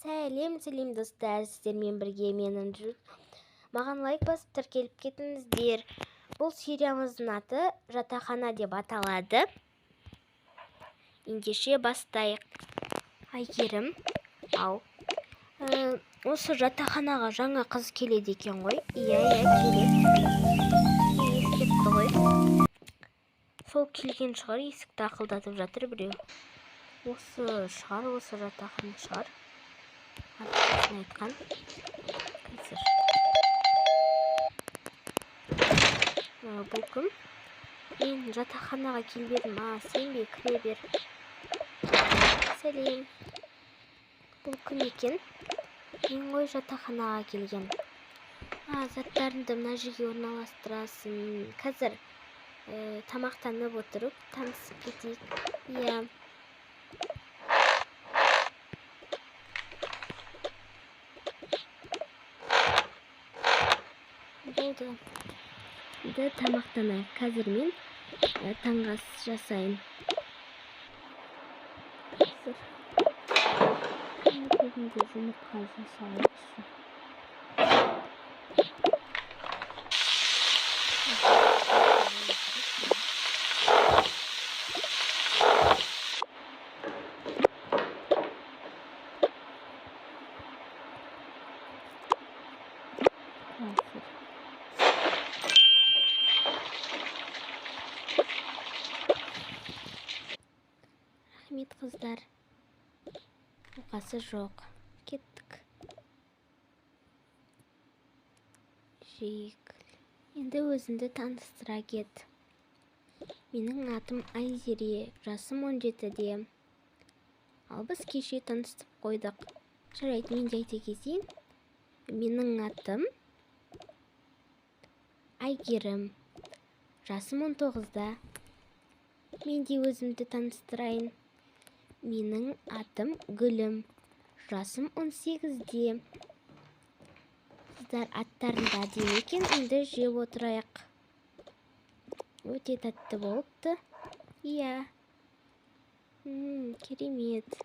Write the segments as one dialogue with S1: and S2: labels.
S1: Сәлем, сәлем, достар! Сіздермен бірге мен, Інжу. Маған лайк басып, тіркеліп кетіңіздер. Бұл сериямыздың аты «Жатақхана» деп аталады. Ендеше бастайық. Әйгерім, ау. Осы жатақханаға жаңа қыз келеді екен ғой. Иә, келеді. Ескертті ғой. Сол келген шығар, есікті ақылдатып жатыр біреу. Осы шығар, осы жатақхана шығар. Атын айтқан. Қазір. Бұл кім? Мен жатақханаға келіп едім. А, сен бе? Кіре бер. Сәлем. Бұл кім екен? Мен ғой жатақханаға келген. А, заттарыңды мына жерге орналастырасың. Қазір тамақтанып отырып танысып кетейік. Иә. Болды. Енді тамақтанайық. Қазір мен таңғы ас жасайын. Қазір. Бүгінде жұмыртқа жасайықшы. Қазір. Рахмет, қыздар. Оқасы жоқ. Кеттік. Жейік. Енді өзіңді таныстыра кет. Менің атым Айзере, жасым 17-де. Ал біз кеше таныстып қойдық. Жарайды, мен де айта кетейін. Менің атым Әйгерім. Жасым 19-да. Мен де өзімді таныстырайын. Менің атым Гүлім. Жасым 18-де. Қыздар, аттарың да әдемі екен, енді жеп отырайық. Өте тәтті болыпты. Иә. Керемет.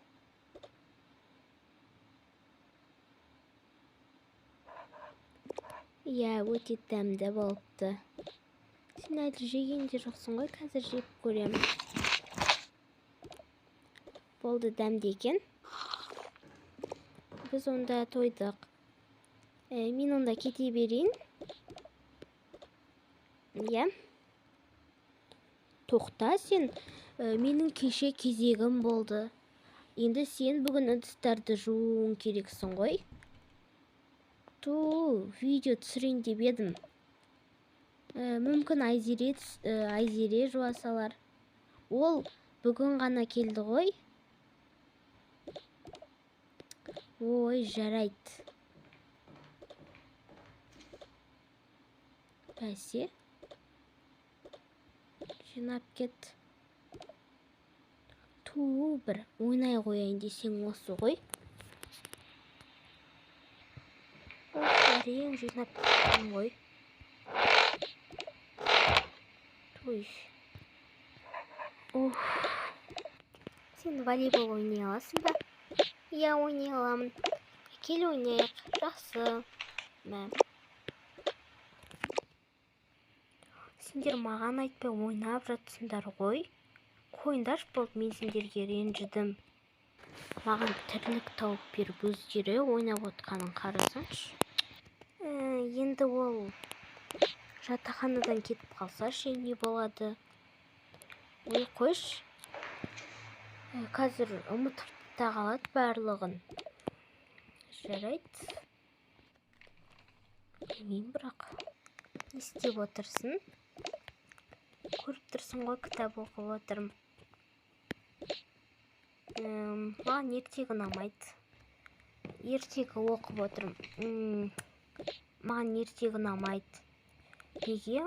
S1: Иә, өте дәмді болыпты. Сен әлі жеген де жоқсың ғой, қазір жеп көремін. Болды, дәмді екен. Біз онда тойдық. Мен онда кете берейін. Иә. Тоқта сен, менің кеше кезегім болды. Енді сен бүгін ыдыстарды жууың керексің ғой. Ту, видео түсірейін деп едім. Мүмкін Айзере жуа салар. Ол бүгін ғана келді ғой. Ой, жарайды. Бәсе. Жинап кет. Ту, бір ойнай қояйын десең осы ғой. Әрең жинап кеттім ғой. Туй. Уф. Сен волейбол ойнай аласың ба? Иә, ойнай аламын. Кел ойнайық. Жақсы. Мә. Сендер маған айтпай ойнап жатсыңдар ғой. Қойыңдаршы болды, мен сендерге ренжідім. Маған тірлік тауып беріп өздері ойнап отқанын қарасаңшы. Енді ол жатақханадан кетіп қалса ше, не болады? Ой, қойшы. Қазір ұмытып та қалады барлығын. Жарайды. Білмеймін бірақ. Не істеп отырсың? Көріп тұрсың ғой, кітап оқып отырмын. Маған ертегі ұнамайды. Ертегі оқып отырмын. Маған ертегі ұнамайды. Неге?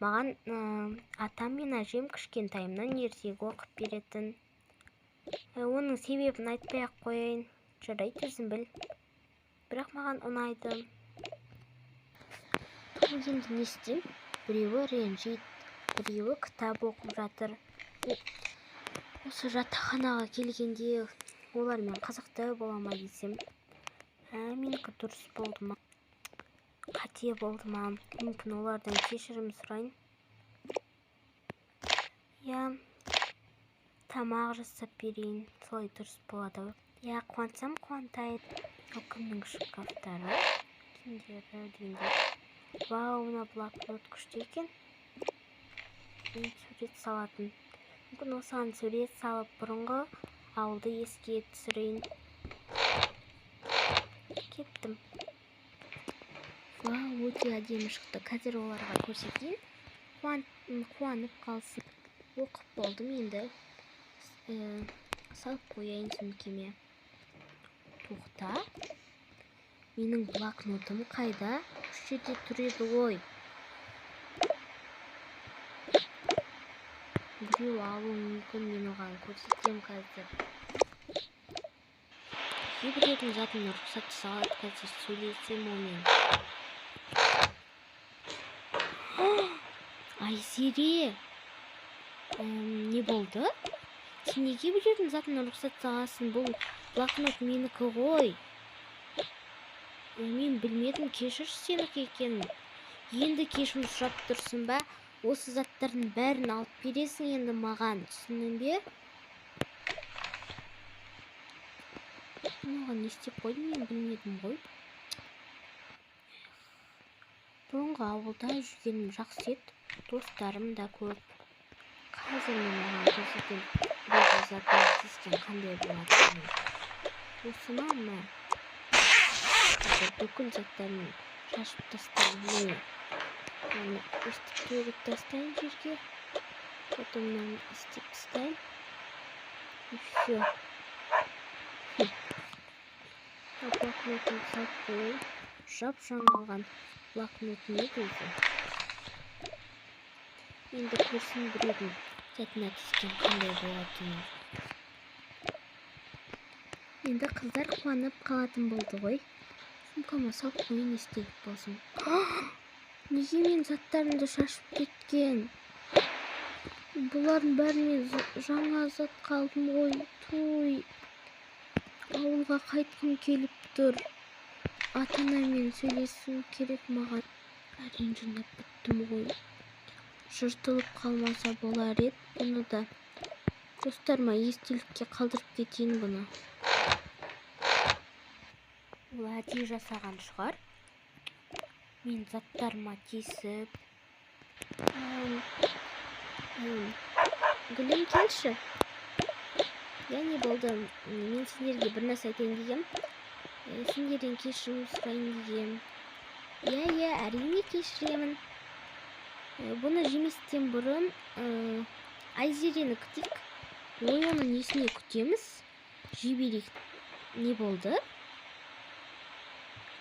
S1: Маған атам мен әжем кішкентайымнан ертегі оқып беретін. Оның себебін айтпай ақ қояйын. Жарайды, өзің біл. Бірақ маған ұнайды. Ту, енді не істеймін? Біреуі ренжиді, біреуі кітап оқып жатыр. Осы жатақханаға келгенде Олармен қызықты бола ма десем, менікі дұрыс болды ма, қате болды ма? Мүмкін олардан кешірім сұрайын. Иә, тамақ жасап берейін, солай дұрыс болады. Иә, қуантсам қуантайын. Ал кімнің шкафтары, киімдері дегендей. Вау, мына блокнот күшті екен. Мен сурет салатын. Мүмкін осыған сурет салып бұрынғы ауылды еске түсірейін. Кеттім. Вау, өте әдемі шықты. Қазір оларға көрсетейін. Қуанып қалсын. Оқып болдым енді. Салып қояйын сөмкеме. Тоқта. Менің блокнотым қайда? Осы жерде тұр еді ғой. Біреу алуы мүмкін, мен оған көрсетемін қазір. Кейбіреудің затын рұқсат салады, қазір сөйлесем онымен. Айзере! Не болды? Сен неге біреудің затын рұқсат саласың? Бұл блокнот менікі ғой. Мен білмедім, кешірші сенікі екенін. Енді кешірім сұрап тұрсың ба? Осы заттардың бәрін алып бересің енді маған, түсіндің бе? Мен оған не істеп қойдым, мен білмедім ғой. Бұрынғы ауылда жүргенім жақсы еді, достарым да көп. Қазір мен оған көрсетемін, біреудің затына тиіскен қандай болатынын. Осы ма, мә? Қазір бүкіл заттарын шашып тастаймын. Міне. Мынаны өстіп төгіп тастайын жерге. Потом мынаны істеп тастайын. И все. Блокнотын салып қояйын. Жап-жаңа алған блокнотым еді өзі. Енді көрсін біреудің затына түскен қандай болатынын. Енді қыздар қуанып қалатын болды ғой. Сумкама салып қояйын, естелік болсын. Неге мен заттарымды шашып кеткен? Бұлардың бәрін мен жаңа зат қалдым ғой. Туй. Ауылға қайтқым келіп тұр. Ата-анамен сөйлесу керек маған. Әрең жинап біттім ғой. Жыртылып қалмаса болар еді бұны да. Достарыма естелікке қалдырып кетейін бұны. Ол әдейі жасаған шығар. Мен заттарыма тиісіп. Гүлім, келші. Я не болды. Мен сендерге бір нәрсе айтайын дегем. Сендерден кешірім сұрайын дегем. Иә, иә, әрине кешіремін. Бұны жеместен бұрын Айзерені күтейік. Ой, оны несіне күтеміз? Жей берейік. Не болды?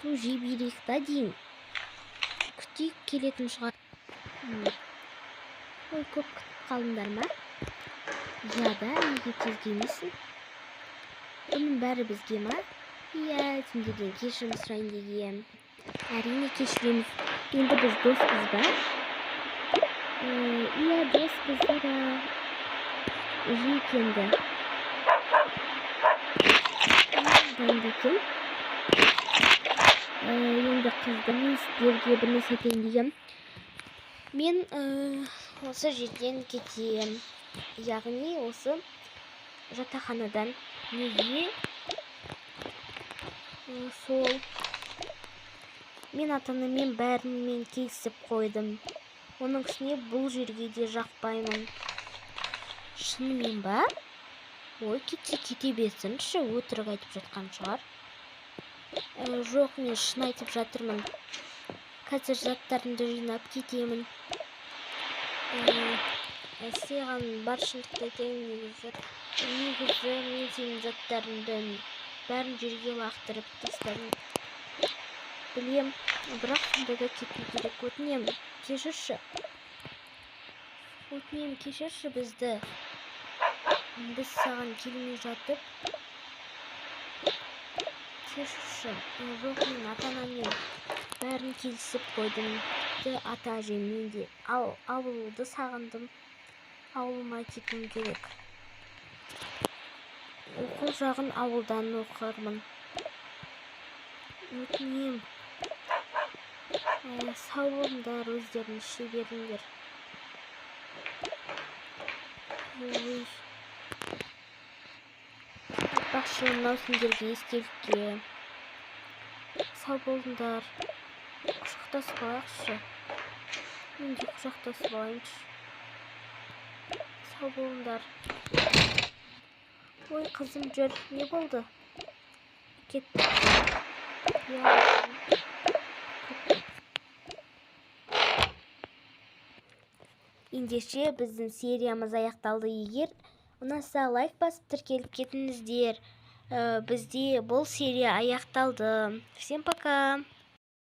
S1: Ту, жей берейік та деймін. Күтейік, келетін шығар. Ой, көп күтіп қалдыңдар ма? Иә да, неге тез келмейсің? Бұның бәрі бізге ма? Иә, сендерден кешірім сұрайын дегем. Әрине кешіреміз. Енді біз доспыз ба? Иә, доспыз, ура. Жейік енді. Дәмді екен. Енді қызды мен сіздерге бір нәрсе айтайын дегем. Мен осы жерден кетемін. Яғни осы жатақханадан. Неге? Сол. Мен ата-анамен бәрімен келісіп қойдым. Оның үстіне бұл жерге де жақпаймын. Шынымен ба? Ой, кетсе кете берсінші, өтірік айтып жатқан шығар. Жоқ, мен шын айтып жатырмын. Қазір заттарымды жинап кетемін. Саған бар шындықты айтайын негізі. Негізі мен сенің заттарыңды бәрін жерге лақтырып тастадым. Білем, бірақ сонда да кету керек. Өтінемін, кешірші. Өтінемін, кешірші бізді. Біз саған келмей жатып. Кешірші. Жоқ, мен ата-анаммен бәрін келісіп қойдым. Тіпті ата-әжеммен де. Ал ауылды сағындым. Ауылыма кетуім керек. Оқу жағын ауылдан оқырмын. Өтінем. Сау болыңдар, өздерің іше беріңдер. Ой. Айтпақшы, мынау сендерге естелікке. Сау болыңдар. Құшақтасып алайықшы. Мен де құшақтасып алайыншы. Сау болыңдар. Ой, қызым, жүр. Не болды? Кеттік. Иә. Ендеше біздің сериямыз аяқталды. Егер ұнаса, лайк басып тіркеліп кетіңіздер. Бізде бұл серия аяқталды. Всем пока!